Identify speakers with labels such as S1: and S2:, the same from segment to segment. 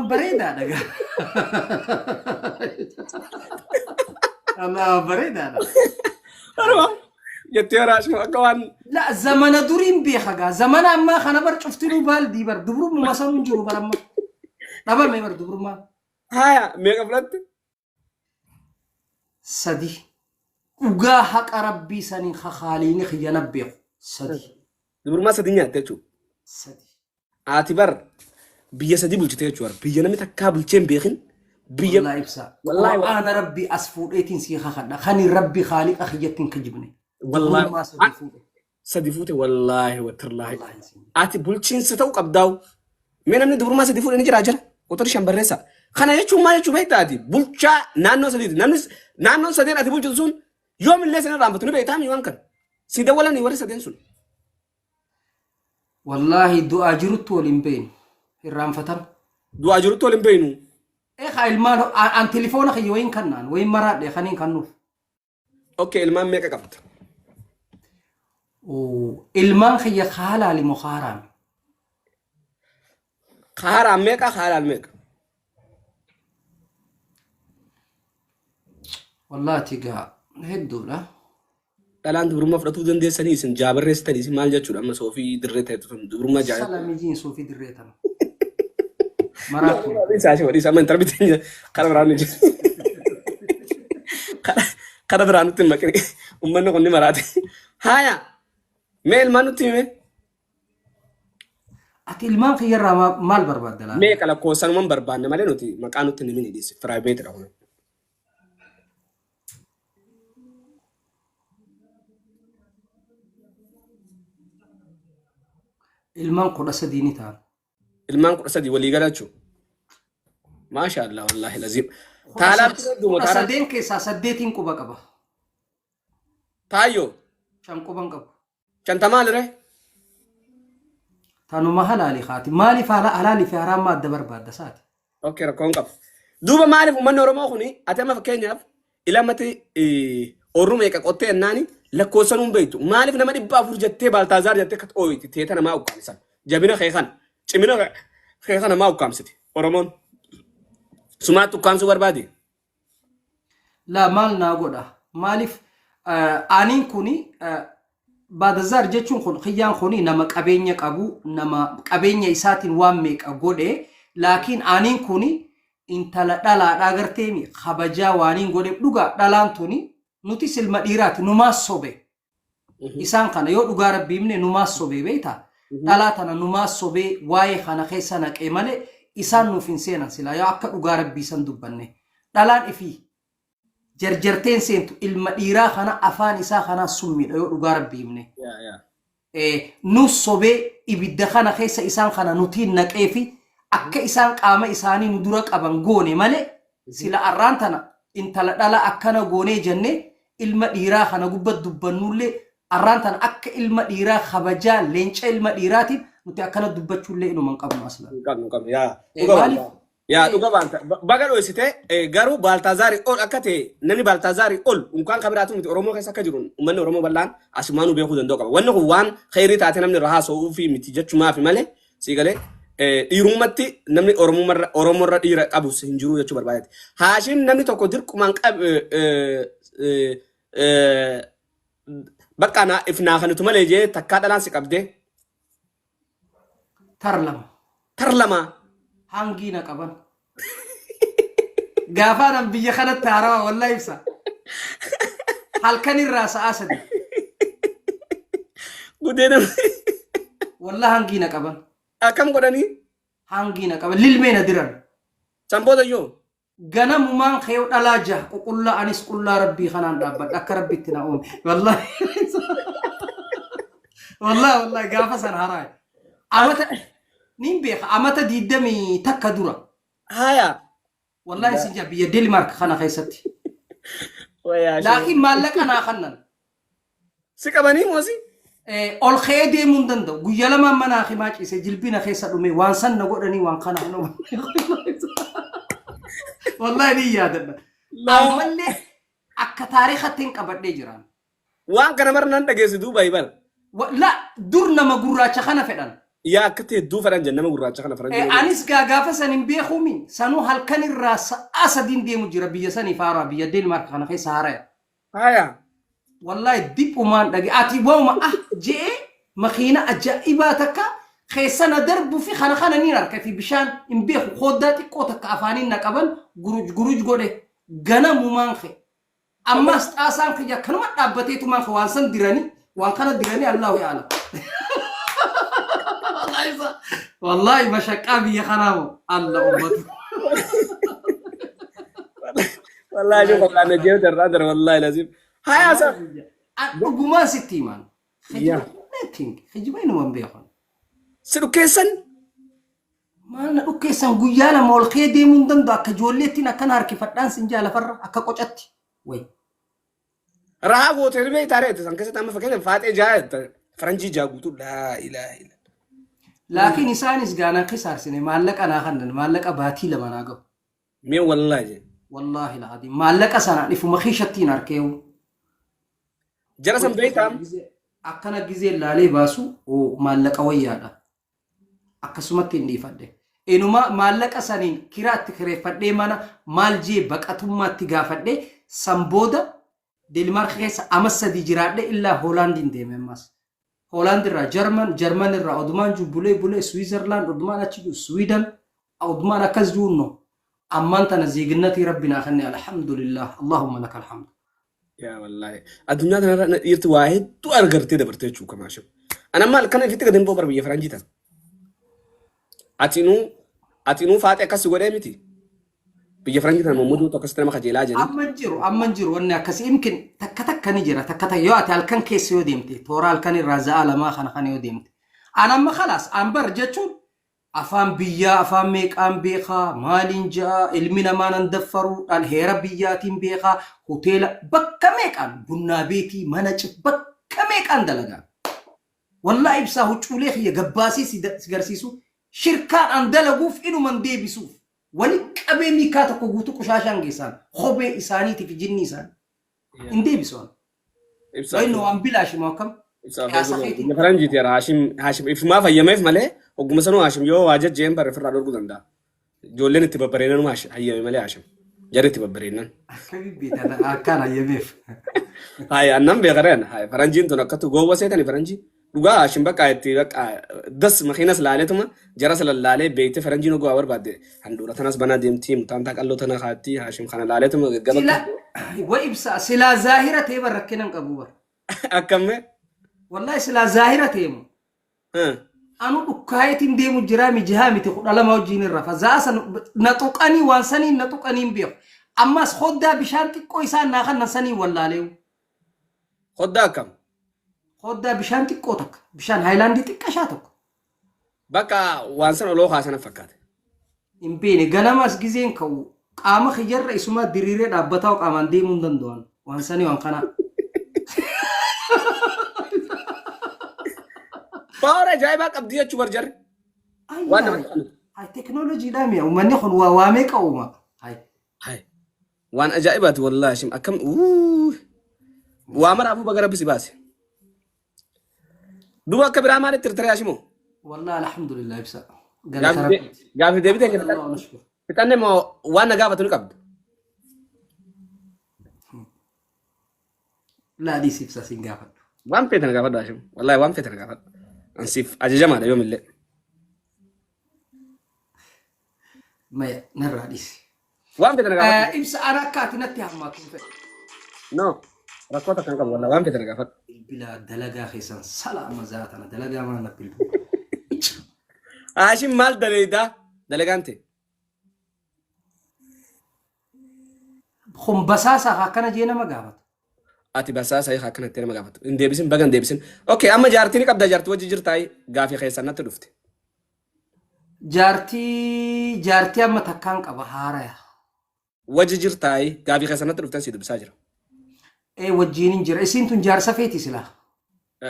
S1: Waan bareedaadha gaa. Allah waan bareedaadha.
S2: Anuma jettee waraasuma akka waan
S1: La zamana duriin beeka gaa. Zamana ammaa kana bar cuftinuu baaldii bar dubrummaa sanuu hin jiru bar amma. Dhabame bar dubrummaa.
S2: Haaya meeqa fudhatte?
S1: Sadi. Dhugaa haqa rabbii saniin kakaaliini kiyya na beeku. Sadi.
S2: Dubrummaa sadi nyaatte jechuudha.
S1: Sadi.
S2: Ati bar biyya sadi bulchite jechuudha. Biyya namni takkaa bulchee hin beekin. Biyya
S1: Wallaahi ibsaa.
S2: Wallaahi
S1: Qur'aana rabbii as fuudheetiin sii kakadha. Kani rabbi khaaliqa kiyyatti hin kijibne.
S2: Wallaahi
S1: Dubrummaa sadi fuudhe.
S2: Sadi fuute wallaahi wattirlaahi.
S1: Wallaahi siin.
S2: Ati bulchiinsa ta'uu qabdaawu. Mee namni dubrummaa sadi fuudhe ni jira jira. Quxuri shan barreessa. Kana jechuun maal jechuu beektaa ati? Bulchaa naannoo sadiiti. Namni naannoon sadeen ati bulchitu sun yoomillee sin irraanfatu ni beektaa mi waan kana. Si dawwalanii warri sadeen sun.
S1: Wallaahi du'aa jirutti wal hin beeknu. Irraanfatan.
S2: Du'aa jirutti wal hin beeknu.
S1: Eegaa ilmaan an tilifoona kiyya wayiin kannaan wayiin maraadhe kaniin kannuuf.
S2: Okay, ilmaan meeqa qabda?
S1: Oo, Ilmaan kiyya ka halaali moo ka haraami?
S2: Ka haraam meeqa? Ka halaal meeqa?
S1: Wallahi gaa hedduudha.
S2: Dhalaan dubrummaa fudhatuu dandeessanii isin jaabarreessitanii isin maal jechuudha amma soofii dirree ta'etu tun dubrummaa jaalatu.
S1: Salamijiin suufii dirree tana. Maraatu.
S2: Isaa ishee wadhiisa amma hin tarbiteen kara biraan ni jira. Kara biraan nutti hin maqini. Uummanni kun ni maraate. Haaya mee ilmaan nutti hime.
S1: Ati ilmaan kiyyarraa maal barbaadda laata?
S2: Meeqa lakkoofsanuman barbaanne malee nuti maqaa nutti hin himini dhiisi. Piraayiveetidha kun.
S1: Ilmaan 13 ni ta'an.
S2: Ilmaan 13 walii gala jechuudha. Maasha Allah wallaahi laziim.
S1: Kudha
S2: Taalaa duuma
S1: kudha
S2: taalaa
S1: sadeen keessaa saddeetiin quba qaba.
S2: taayyoo
S1: Shan quba hin qabu.
S2: shanta maalire?
S1: Tanuma halaali haati. Maaliif halaalii fi haraammaa adda barbaadda saati?
S2: Okay, rakkoon qabu. Duuba maaliif uummanni Oromoo kuni ati amma fakkeenyaaf ilamatti orru meeqa qottee ennaani lakkoofsa nuun beektu. Maaliif nama 400 jettee Baaltaazaar jettee akka ooyiti teeta namaa ukkaamsan. Jabina kee kana cimina kee kana maa ukkaamsiti Oromoon. Sumaatti ukkaamsuu barbaade.
S1: Laa maal naa godha? Maaliif aniin kuni Baadazaar jechuun kun kiyyaan kuni nama qabeenya qabu nama qabeenya isaatiin waan meeqa godhe laakiin aniin kuni intala dhalaadhaa garteemi kabajaa waaniin godhe dhugaa dhalaan tuni nutis ilma dhiiraati numaa sobe. Isaan kana yoo dhugaa rabbii himne numaa sobee beektaa? Dhalaa tana numaa sobee waa'ee kana keessa naqee malee isaan nuuf hin seenan silaa yoo akka dhugaa rabbii san dubbanne. Dhalaan ifii jarjarteen seentu ilma dhiiraa kana afaan isaa kanaa summiidha yoo dhugaa rabbii himne.
S2: Yaa yaa.
S1: Nu sobee ibidda kana keessa isaan kana nutiin naqee fi akka isaan qaama isaanii nu dura qaban goone malee sila arraan tana intala dhala akkana goonee jennee ilma dhiiraa kana gubba dubbannullee arraan tana akka ilma dhiiraa kabajaa leenca ilma dhiiraatiin nuti akkana dubbachuullee inuma hin qabnu aslan.
S2: Hin qabnu hin qabnu yaa. Dhuga
S1: Maaliif?
S2: baanta. Yaa dhuga baanta. Baga dhoysite garuu Baaltaazaarii ol akka ta'e namni Baaltaazaarii ol unkaan kan biraatu miti Oromoo keessa akka jiru uummanni Oromoo bal'aan asumaanuu beekuu danda'u qaba. Wanni kun waan kheyrii taate namni irra haasa'uu fi miti jechumaafi malee sii galee dhiirummatti namni Oromoo Oromoorra dhiira qabus hin jiru jechuu barbaadeeti. Haashim namni tokko dirqumaan qab bakka naa if naa kanitu malee jee takkaa dhalaan si qabdee
S1: Tar lama.
S2: Tar lama.
S1: Hangii na qaban. Gaafaan an biyya kanatti haarawaa wallahi ibsa. Halkan irraa sa'aa 3.
S2: Gudeena.
S1: Wallahi hangii na qaban.
S2: Akkam godhanii?
S1: Hangii na qaban. Lilmee na diran.
S2: San booda yoo?
S1: Ganamumaan kee dhalaa jaha ququllaa anis qullaa rabbii kanaan dhaabbadha akka rabbitti na uume. Wallahi. Wallahi wallahi gaafa san haraaya. Amata nin beeka amata 21 dura.
S2: Haya.
S1: Wallahi sin jaa biyya Denmark kana keessatti.
S2: Wayaa shee.
S1: Laakiin maallaqa naa kannan.
S2: Si qabanii moosi?
S1: Ol ka'ee deemuu hin danda'u. Guyya lamaan mana hakimaa ciise jilbina keessa dhume waan san na godhanii waan kana. Wallahi ni yaadadha. Ammallee akka taarikhatti hin qabadhee jiraan.
S2: Waan kana mara nan dhageessi duuba bara.
S1: La dur nama gurraacha kana fedhan.
S2: Yaa akkatti hedduu fedhan jenna nama gurraacha kana faranjii.
S1: Anis gaa gaafa san hin beekuumi. Sanuu halkan irraa sa'aa sadiin deemu jira biyya saniif haaraa biyya Deenmaark kana keessa haaraya.
S2: Haya.
S1: Wallahi diphumaan dhage ati wauma ah je'ee makiina ajaa'ibaa takka keessa na darbuu fi kana kana niin arka fi bishaan hin beeku kooddaa xiqqoo takka afaaniin na qaban guruj guruj godhe ganamumaan kee. Ammas xaasaan kiyya akkanuma dhaabbateetumaan kee waan san diranii waan kana diranii Allahu ya'lam. Wallahi mashaqqaa biyya kanaa moo Allah ummatu.
S2: Wallahi shuf Allah na jeewu darraa dara wallahi lazim. Haya sa.
S1: Dhugumaan sitti himaan.
S2: Yaa.
S1: Nothing. Kijiba inuma hin beekan.
S2: Si dhukkeessan?
S1: Maal na dhukkeessan guyyaa lama ol kee deemuu hin danda'u akka ijoolleettiin akkana harkifadhaan sin jaa lafarra akka qocatti. Wayi.
S2: Rahaa gootee ni beektaa reete san keessatti amma fakkeenyaaf faaxee jaa faranjii jaa guutuu laa ilaaha illa.
S1: Laakiin isaanis gaanaan kisaarsine maallaqa naa kannan maallaqa baatii 2 naa gahu.
S2: Mee wallaahi jee.
S1: Wallaahi la'adiin maallaqa sanaan ifuma kiishattiin harkeewu.
S2: Jara san beektaa?
S1: Akkana gizee laalee baasu maallaqa wayyaadha. Akkasumatti hin dhiifadhe. Inuma maallaqa saniin kiraatti kireeffadhee mana maal jee baqatummaatti gaafadhee san booda Deenmaark keessa ama 3 jiraadhe illaa Hoolaandiin deeme ammas. Hoolaand irraa Jarman, Jarman irraa odumaan jiru bulee bulee Swiizerlaand, odumaan achi jiru Swiidan, odumaan akkas jiru no. Ammaan tana zeeginnatii rabbi naa kenne alhamdulillah Allahumma lakal hamd.
S2: Yaa wallaahi. Addunyaa kanarra dhiirti waa hedduu argartee dabartee jechuudha kamaashim. Ana maal kana ifitti gadi hin boobar biyya faranjii tana. Atinuu atinuu faaxee akkas si godhee miti. Biyya faranjii tana mammaduutu akkasitti nama kajeelaa jedhanii.
S1: Amma hin jiru, amma hin jiru wanni akkasii imkin takka takka ni jira takka takka yoo ati halkan keessa yoo deemte toora halkan irraa za'a lamaa kana kana yoo deemte. An amma khalaas an bar jechuun afaan biyyaa afaan meeqaan beekaa maaliin ja'a ilmi namaa nan daffaru dhaan heera biyyaatiin beekaa hoteela bakka meeqaan bunnaa beetii mana cif bakka meeqaan dalagaa. Wallaahi ibsaa huccuulee kiyya gabbaasee si si garsiisu shirkaan an dalaguuf inuman deebisuuf wali qabee miikaa tokko guutuu qushaashaan geessaan kophee isaaniitii fi jinnii isaanii hin deebisu an.
S2: Ibsaa
S1: Wayi waan bilaashi moo akkam?
S2: Ibsaa
S1: Qiyaasa keetiin.
S2: Biyya faranjiiti jara Haashim Haashim ifumaa fayyameef malee ogguma sanuu Haashim yoo waa jajjeen barre ofirraa dhorkuu danda'a. Ijoolleen itti babbareenanuma hayyame malee Haashim. Jarri itti babbareennan.
S1: Akkamiin beekta akkaan hayyameef.
S2: Hayi annan beekareen hayi faranjiin tun akkatu gowwa seetani faranjii. Dhugaa Haashim bakka itti bakka das makiinas laaleetuma jaras lallaalee beeyte faranjiin oguu barbaadde handhuura tanas banaa deemtii mutaantaa qalloo tana kaatti Haashim kana laaleetuma gaggaba.
S1: Sila wa ibsa silaa zaahira ta'e bar rakkina hin qabu bar.
S2: Akkamme.
S1: Wallahi silaa zaahira ta'e moo. Anu dhukkaayetiin deemu jiraa mijahaa miti 12 wajjin irra fa za'a san na tuqanii waan saniin na tuqanii hin beeku. Ammas hoddaa bishaan xiqqoo isaan naa kannan saniin wallaaleewu.
S2: Hoddaa akkam?
S1: Hoddaa bishaan xiqqoo takka bishaan haayilaandii xiqqashaa tokko.
S2: Bakka waan san oloo kaasan fakkaate.
S1: Hin beene ganamaas gizeen ka'u qaama kiyyarra isumaa diriiree dhaabbataa qaamaan deemuu hin danda'an waan sanii waan kanaa.
S2: Power ajaa'ibaa qabdi jechuu bar jarri. Waan namatti tolu.
S1: Ay teknooloojiidhaa mi'a uummanni kun waa waa meeqa uuma. Ay
S2: Hai. Waan ajaa'ibaati wallaahi Hashim akkam uu. Waa maraafuu baga rabbi si baase. Duuba akka biraa maalitti tirtire Hashimoo?
S1: Wallahi alhamdulillah ibsa. Galata rabbiiti.
S2: Gaafi deebitee keessa
S1: Allah nashkur.
S2: fixanne moo waan na gaafatu ni qabda?
S1: Laa dhiisi ibsa siin gaafadhu.
S2: Waan feete na gaafadhu Hashim. Wallahi waan feete na gaafadhu. An siif ajajamaadha yoomillee.
S1: Maya narraa dhiisi.
S2: Waan feete na gaafadhu.
S1: Ibsa ana akka ati natti hammaatu hin fedhu.
S2: No. Rakkoo takka hin qabu wallahi waan feete na gaafadhu.
S1: Bilbila dalagaa keessan salaama zaatana dalagaa maal na bilbilu.
S2: Haashim maal daleeydaa? Dalagaan tee.
S1: Kun basaasaa akkana jee nama gaafata.
S2: Ati basaasa hiika akkanatti nama gaafatu. Hin deebisin baga hin deebisin. Okay amma jaartii ni qabda jaartii wajji jirtaa gaafii keessan natti dhufte.
S1: Jaartii jaartii amma takkaan qaba haaraya.
S2: Wajji jirtaa gaafii keessan natti dhuftan si dubbisaa jira.
S1: Ee wajjiin hin jira. Isiin tun jaarsa feeti silaa.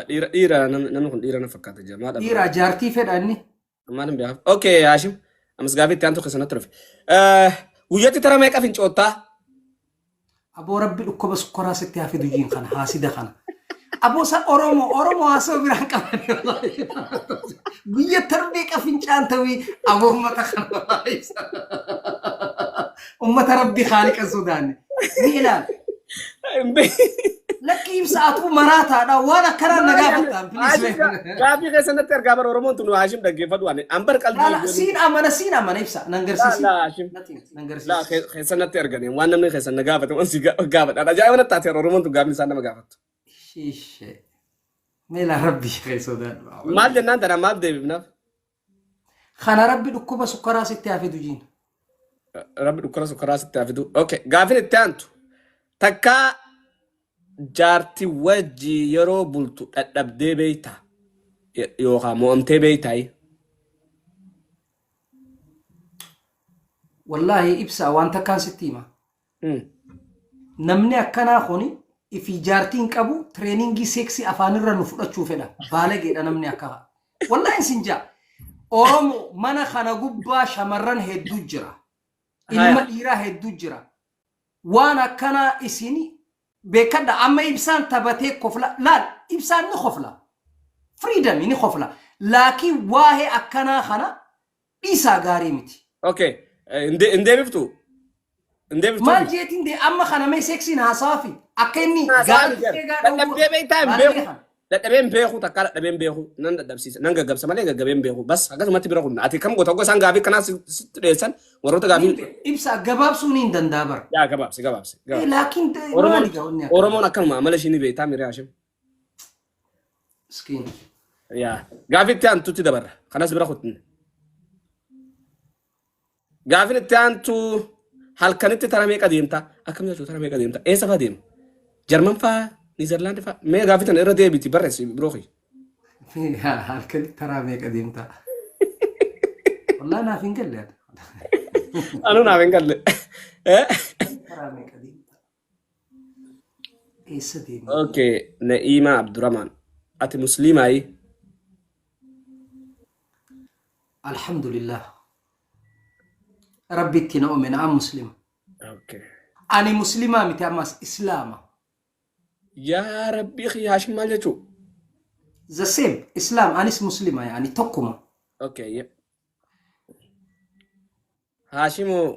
S2: Dhiira dhiira namni kun dhiira na fakkaata jira. Maal
S1: Dhiira jaartii fedha inni.
S2: Maal hin beekamu. Okay Haashim ammas gaafii itti aantu keessan natti dhufe. Guyyatti tara meeqa fincoottaa?
S1: Aboo rabbi dhukkuba sukkaraa sitti haa fidu jiin kana haasida kana. Aboo san Oromoo Oromoo haasoo biraan qaban. Guyya tarbee qafincaan ta'uu aboo uummata kana wallahi. Uummata rabbi haaliqa hin sodaanne. Ni ilaala. Lakki ibsa atuu maraataadha waan akkanaa na gaafattaan please.
S2: Gaafii keessa natti argaa bara Oromoon tun Haashim dhaggeeffadhu ani. An bar qalbii.
S1: Laala siin amana siin amana ibsa nan garsiisi.
S2: Laa Haashim.
S1: Nan
S2: Laa
S1: garsiisi.
S2: keessa natti arganii waan namni keessa na gaafate waan si gaafadha. Ajaa'iba natti taate Oromoon tun gaafni isaan nama gaafattu.
S1: Shiishee. Meelaa rabbi kee sodaadhu.
S2: Maal jennaan tana maal deebifnaaf?
S1: Kana rabbi dhukkuba sukkaraa sitti haa fidu jiin.
S2: Rabbi dhukkuba sukkaraa sitti haa fidu. Okay, gaafin itti aantu. Takkaa jaarti wajji yeroo bultu dhadhabdee beeyta yookaan mo'amtee beeytaayi.
S1: Wallaahi ibsaa waan takkaan sitti hima. Namni akkanaa kuni ifii jaartii hin qabu tireeningii seeksii afaanirra nu fudhachuu fedha. Baalageedha namni akkanaa. Wallaahi sin jaa. Oromo mana kana gubbaa shamarran hedduu jira. Ilma dhiiraa hedduu jira. Waan akkanaa isin beekadha. Amma ibsaan taphatee kofla. Laal ibsaan ni kofla. Freedom ni kofla. Laakiin waa'ee akkanaa kana dhiisaa gaarii miti.
S2: Okay, hin deebiftu? Hin deebiftu?
S1: Maal jeetiin dee amma kana mee seeksiin haasawaa fi akka inni gaarii eegaa dhowwu-
S2: Dadhabdee beektaa hin
S1: Baalee
S2: beeku.
S1: kana.
S2: Dadhabee hin beeku takkaa dadhabee hin beeku nan dadhabsiisa nan gaggabsa malee gaggabee hin beeku bas akkasumatti bira kunna ati kam goota ogga isaan gaafii kanaa sitti dhiyeessan warroota gaafii
S1: Ibsa gabaabsuu ni hin danda'a bara.
S2: yaa gabaabsi gabaabsi gabaabsi.
S1: Laakiin
S2: Oromoon
S1: maali gaa wanni akkanaa?
S2: Oromoon akkanuma amala ishii ni beektaa miree Hashim.
S1: Miskiin.
S2: Yaa gaafii itti aantutti dabarra kanas bira kutne. Gaafin itti aantu halkanitti tara meeqa deemta? Akkam jechuun tara meeqa deemta? Eessa fa'aa deema? Jarman fa'aa? Niizerlaandi fa'aa? Mee gaafii tana irra deebiti barreessi biroo kiyya.
S1: Halkanitti taraa meeqa deemta? Wallaahi naaf hin galle.
S2: Anuu naaf hin galle.
S1: Taraa meeqa deemta? Eessa deemta?
S2: Okay, Na'iimaa Abdurrahman. Ati musliimaayi?
S1: Alhamdulillah. Rabbi itti na uume na'am muslima.
S2: Okay.
S1: Ani muslimaa miti ammas islaama.
S2: Yaa Rabbii kiyya Haashim maal jechuu?
S1: The same Islam anis muslima yaani tokkuma.
S2: Okay, yeah. Haashimoo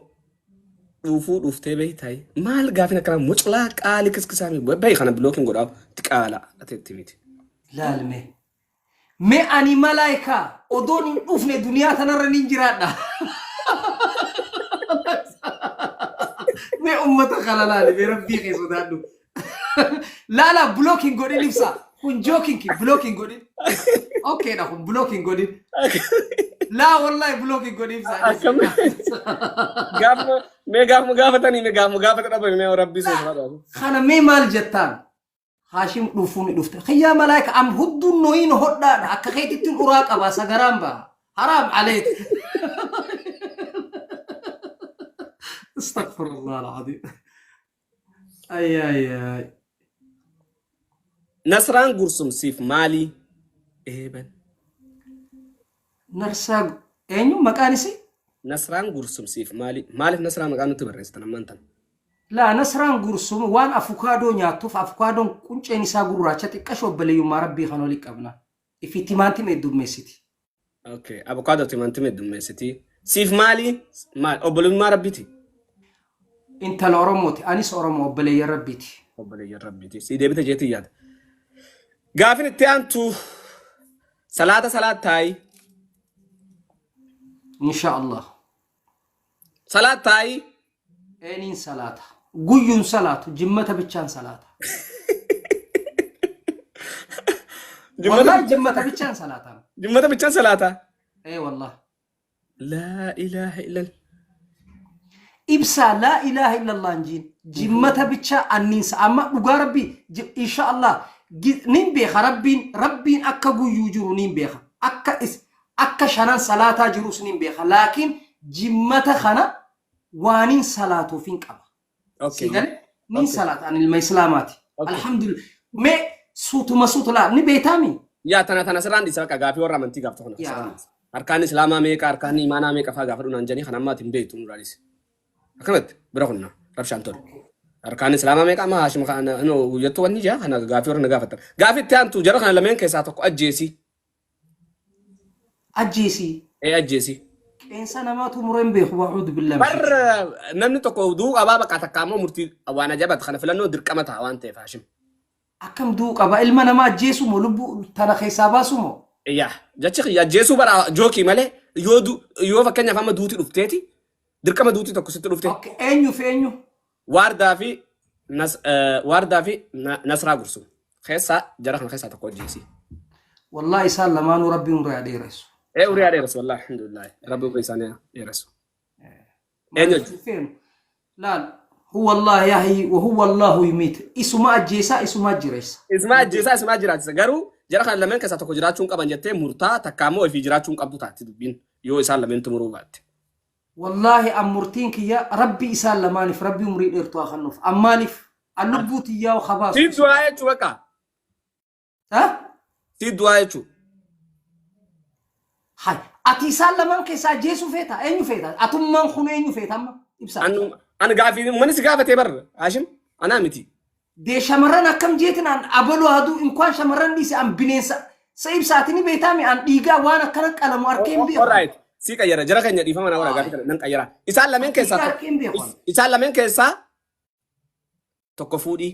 S2: dhuufuu dhuuftee beektaay? Maal gaafin akkanaa muclaa qaalii kiskisaa mi bayi kana bilookiin godhaa itti qaala ati itti miti.
S1: Laalme. Mee ani malaayikaa odoon hin dhufne duniyaa tanarra nin jiraadha. Mee ummata kana laali mee rabbii kee sodaadhu. Laala block hin godhin ibsa. Kun joking block hin godhin. Okay dha kun block hin godhin. Laa wallahi block hin godhin ibsa.
S2: Akkam gaafuma mee gaafuma gaafatanii mee gaafuma gaafata dhabame mee rabbii sodaadhu.
S1: Kana mee maal jettaan? Haashim dhufuu ni dhufte. Kiyyaa malaayika am hudduun nooyin hodhaadha. Akka keetittiin uraa qaba sagaraan baha. Haraam aleek. Astaghfirullah al-azim. Ay ay ay.
S2: Nasraan Gursum siif maali? Eeban.
S1: Narsaa eenyu maqaan isii?
S2: Nasraan Gursum siif maali? Maaliif Nasraa maqaa nutti barreessitan ammaan tana?
S1: Laa Nasraan Gursum waan afukaadoo nyaattuuf afukaadoon qunceen isaa gurraacha xiqqasho obboleeyyummaa rabbii kan olii qabna. Ifi timaantima heddummeessiti.
S2: Okay, abukaadoo timaantima heddummeessiti. Siif maali? Maal? Obbolummaa rabbiiti.
S1: Intala Oromooti. Anis Oromoo obboleeyyan rabbiiti.
S2: Obboleeyyan rabbiiti. Sii deebite jeetii yaada. Gaafin itti aantu salaata salaat taayi.
S1: Insha Allah.
S2: Salaat taayi.
S1: Eeniin salaata. Guyyuun salaatu. Jimmata bichaan salaata. Wallahi jimmata bichaan salaata.
S2: Jimmata bichaan salaata.
S1: Ee wallah.
S2: Laa ilaaha illallah.
S1: Ibsaa laa ilaaha illallah hin jiin. Jimmata bichaa anniinsa. Amma dhugaa rabbii insha Allah nin beeka rabbiin rabbiin akka guyyuu jiru nin beeka. Akka is akka shanan salaataa jirus nin beeka. Laakiin jimmata kana waanin salaatuuf hin qaba.
S2: Okay.
S1: Si gale nin
S2: Okay.
S1: salaata ani ilma islaamaati.
S2: Okay.
S1: Alhamdulillah. Mee suutuma suutu laa ni beektaami?
S2: Yaa tana tana sirraan dhiisa bakka gaafii warra amantii gaaftu kana
S1: Yaa.
S2: sirraan dhiisa. Harkaan islaamaa meeqa harkaan imaanaa meeqa fa'aa gaafadhu naan jedhanii kan amma ati hin beektu nurraa dhiisi. Akkanatti bira kunna rabshaan tole. Arkaan Islaamaa meeqa amma Haashim kana no guyyattuu wanni jaa kana gaafii warra na gaafatan. Gaafii itti aantu jara kana lameen keessaa tokko ajjeesi.
S1: Ajjeesii.
S2: Ee ajjeesi.
S1: Qeensa namaatu muree hin beeku wa'uudhu billaa
S2: Bar namni tokko du'uu qabaa bakka takka ammoo murtii waan ajaa'ibati kana filannoo dirqama ta'a waan ta'eef Haashim.
S1: Akkam du'uu qaba ilma namaa ajjeesuu moo lubbuu tana keessaa baasuu moo?
S2: Yaa jechi kiyya ajjeesuu bara jookii malee yoo du yoo fakkeenyaaf amma duuti dhufteeti dirqama duuti tokko sitti dhufte.
S1: Okay, eenyu fi eenyu?
S2: Waardaa fi nas waardaa fi Nasraa Gursum keessaa jara kana keessaa tokko ajjeesi.
S1: Wallahi isaan lamaanuu rabbi umrii haa dheeressu.
S2: Ee umrii haa dheeressu wallahi alhamdulillah rabbi umrii isaanii haa dheeressu. Eenyu
S1: Maaliif hin feenu? Laal huwa Allah yahyi wa huwa Allahu yumiit. Isuma ajjeesaa isuma jireessa.
S2: Isuma ajjeesaa isuma jiraachisa garuu jara kana lameen keessaa tokko jiraachuu hin qaban jettee murtaa takka ammoo ofii jiraachuu hin qabdu taatti dubbiin yoo isaan lameen xumuruu baatte.
S1: Wallaahi an murtiin kiyya rabbi isaan lamaaniif rabbi umrii dheertu haa kennuuf. An maaliif an lubbuu tiyyaa haa baasu.
S2: Siif du'aa jechuu bakka.
S1: Ha?
S2: Siif du'aa jechuu.
S1: Hay ati isaan lamaan keessaa ajjeesuu feeta eenyu feeta atummaan kun eenyu feeta amma ibsaa.
S2: An an gaafii uummanni si gaafatee bar Haashim anaa miti.
S1: Dee shamarran akkam jeetin an abaluu haduu inkwaan shamarran dhiise an bineensa sa ibsaati ni beektaami an dhiigaa waan akkana qalamu arkee hin beeku.
S2: Alright. Si qayyara jara keenya dhiifama naa godha gaafii kana nan qayyara. Isaan lameen keessaa
S1: Dhiigaa arkee hin beeku. an.
S2: Isaan lameen keessaa tokko fuudhii.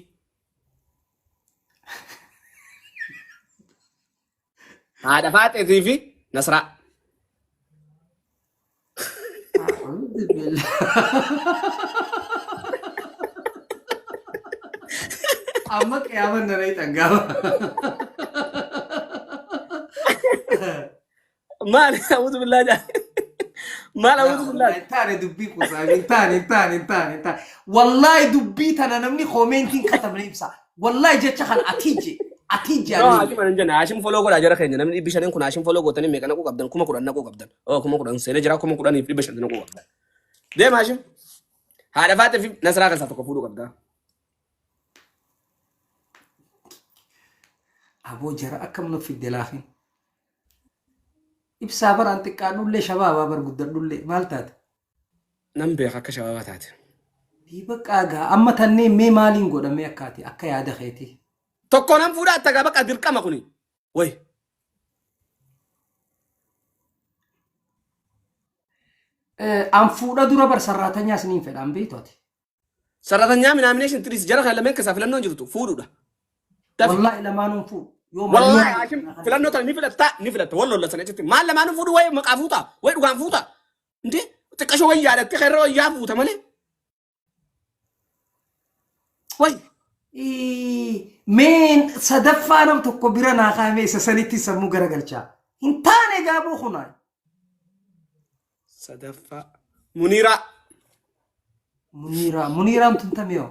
S2: Haadha faaxeetii fi Nasraa.
S1: Amma qiyaaman na reexan gaafa.
S2: Maal a'uuzu billaa jaa. Maal a'uuzu billaa.
S1: Hin taane dubbii kuusaa hin taane hin taane hin taane hin taane. Wallaahi dubbii tana namni koomeentiin katabne ibsa. Wallaahi jecha kana atiije atiije
S2: No,
S1: ani.
S2: Hashim anan jenna. Hashim follow godhaa jara keenya. Namni 500 kun Hashim follow gootanii meeqa naquu qabdan? 10,000 naquu qabdan. Oh, 10,000 seenee jira. 10,500 naquu qabdan. Deema Hashim. Haadha Faaxee fi Nasraa keessaa tokko fuudhuu qabda.
S1: Aboo jara akkam nu fidde laafin. Ibsaa baraan xiqqaadhullee shabaabaa bar guddadhullee maal taate?
S2: Nan beeka akka shabaabaa taate.
S1: Diiba qaagaa amma tannee mee maaliin godhamee akkaati akka yaada keetii.
S2: Tokko nan fuudhaa attagaa baqa dirqama kuni. Wayi.
S1: An fuudha dura bar sarraatanyaa isiniin fedha an beektu ati.
S2: Sarratanyaa minaaminee tiris jara kana lameen keessaa filannoon jirtu fuudhuudha. Dafi.
S1: Wallaahi lamaanuun fuudhu. Yoo
S2: Wallaahi
S1: malii
S2: Haashim filannoo tana ni filattaa ni filatta wal lolla sana jechutti maal lamaanuu fuudhu wayi maqaa fuuta wayi dhugaan fuuta inte xiqqashoo wayi yaadattee kan irra wayyaa fuuta malee. Wayi.
S1: Meen sadaffaa nam tokko bira naa kaa'ame isa sanitti sammuu garagalchaa. Hin taane gaaboo kunaa.
S2: Sadaffaa. Muniiraa.
S1: Muniiraa. Muniiraan tun tamee hoo?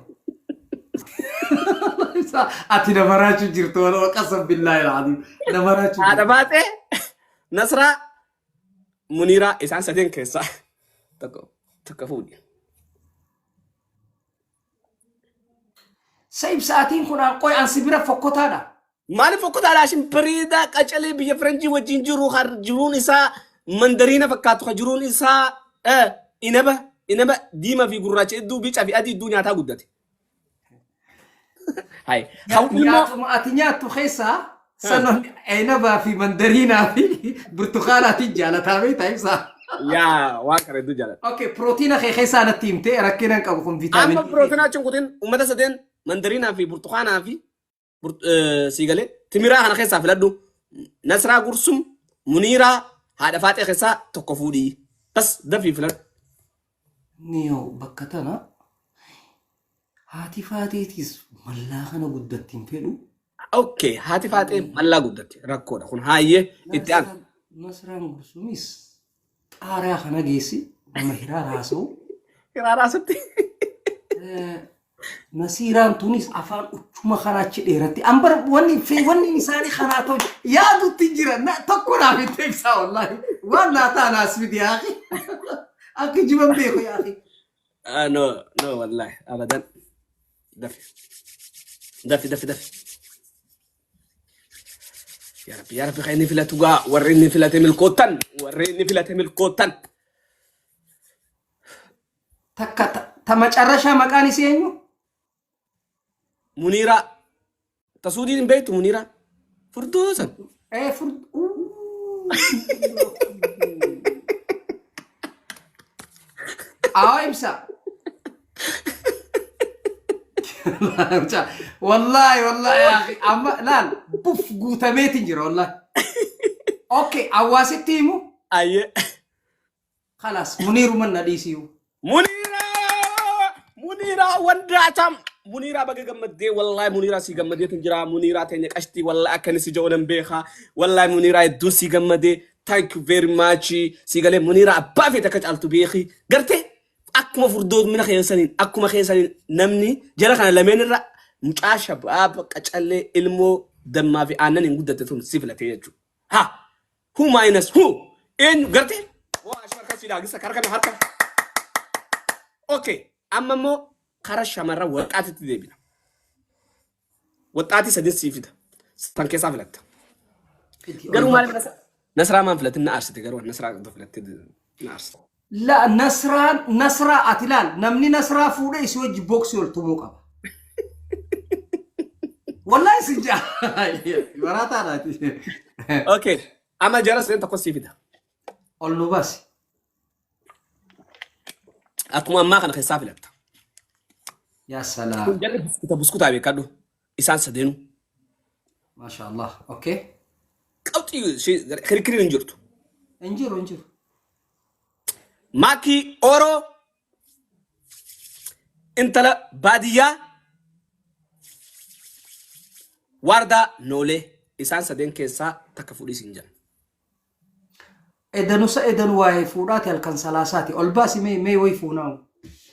S1: Ati nama raachuu jirtu wal qasam billaahi alazim. Nama raachuu
S2: Haadha
S1: jirtu.
S2: Faaxee. Nasraa. Muniiraa isaan sadeen keessaa tokko tokko fuudhi.
S1: Sa ibsaatiin kun an qoy an si bira fokkotaadha.
S2: Maaliif fokkotaadha Haashim bareedaa qacalee biyya faranjii wajjin jiru har jiruun isaa mandariina fakkaatu kan jiruun isaa inaba inaba diimaa fi gurraacha idduu bicaa fi adii idduu nyaataa guddate. Hai. Hawwi immoo
S1: Nyaatuma ati nyaattu keessaa sanon inabaa fi mandariinaa fi burtukaanaatiin jaalataa beektaa ibsaa.
S2: Yaa waan kana hedduu jaalladha.
S1: Okay, pirootiina kee keessaa natti himtee rakkina hin qabu kun
S2: Amma
S1: viitaaminii.
S2: pirootinaa achi hin kutin uummata sadeen mandariinaa fi burtukaanaa fi sii galee timiraa kana keessaa filadhu. Nasraa Gursum Muniiraa haadha faaxee keessaa tokko fuudhii. Bas dafii filadhu.
S1: Niyoo bakka tana haati faateetis mallaa kana guddatti hin fedhu.
S2: Okay, haati faaxee mallaa guddatti rakkoodha kun haayyee itti aanu.
S1: Nasraan Gursumis xaaraa kana geessi nama hiraar haasa'u.
S2: Hiraaraa asitti.
S1: Nasiiraan tunis afaan uchuma kana achi dheeratti. An bar wanni fi wanni isaanii kanaa ta'u yaadutti jira. Na tokko naaf hin teeksaa wallaahi. Waan naa ta'a naas miti yaa akhi. Akka jiban beeku yaa akhi.
S2: Ah, no, no, wallahi, abadan. Dafi. Dafi, dafi, dafi. Yaa Rabbi, yaa Rabbi, kan inni filatu gaa, warri inni filate milkoottan, warri inni filate milkoottan.
S1: Takka ta macarrashaa maqaan isii eenyu?
S2: Muniiraa. Tasuudiin hin beektu Muniiraa. Furdoo san.
S1: Ee furd. Awaa ibsa. Wallaahi wallaahi yaa akhi amma laal buf guutameetiin jira wallaahi. Okay hawaasitti himu
S2: Ayyee.
S1: Kalaas muniiruman na dhiisiyu.
S2: Muniiraa! Muniiraa wandaatam! Muniiraa baga gammaddee wallaahi Muniiraa sii gammadeetu jira. Muniiraa teenya qashtii wallaahi akka inni si ja'u nan beeka. Wallaahi Muniiraa hedduun sii gammadee. Thank you very much. Sii galee Muniiraa abbaa feete akka caaltu beeki. Gartee akkuma furdoo mina keessaniin akkuma keessaniin namni jara kana lameen irra mucaa shabaaba qacallee ilmoo dammaa fi aannan hin guddatte tun si filatee jechuudha. Ha! Who minus who? Eenyu gartee? Waa ashuma harka siidhaa gisa harka kami harka. Okay. Amma immoo kara shamarran waxaatitti deebina. Waxaatii sadin sii fida. San keessaa filatta. Garuu maal Nasraa maan filatin na aarsite garuu Nasraa filatte na aarsite.
S1: La Nasraan Nasraa ati laal namni Nasraa fuudhee isii wajji booksii ol tumuu qaba. Wallahi sin jaa. Maraataadha ati.
S2: Okay. Amma jara sadeen tokko sii fida.
S1: Ol nu baasi.
S2: Akkuma ammaa kana keessaa filatta.
S1: Yaa salaam.
S2: Kun jarri buskuta buskutaa beekadhu. Isaan sadeenuu.
S1: Maasha Allah. Okay.
S2: Qabxii kirkiriin hin jirtu.
S1: Hin jiru hin jiru.
S2: Maakii Ooroo intala baadiyyaa waardaa noolee isaan sadeen keessaa takka fuudhii siin jedhan.
S1: Edanusa edanu waa'ee fuudhaati halkan salaasaati. Ol baasi mee mee wayi fuunaawu.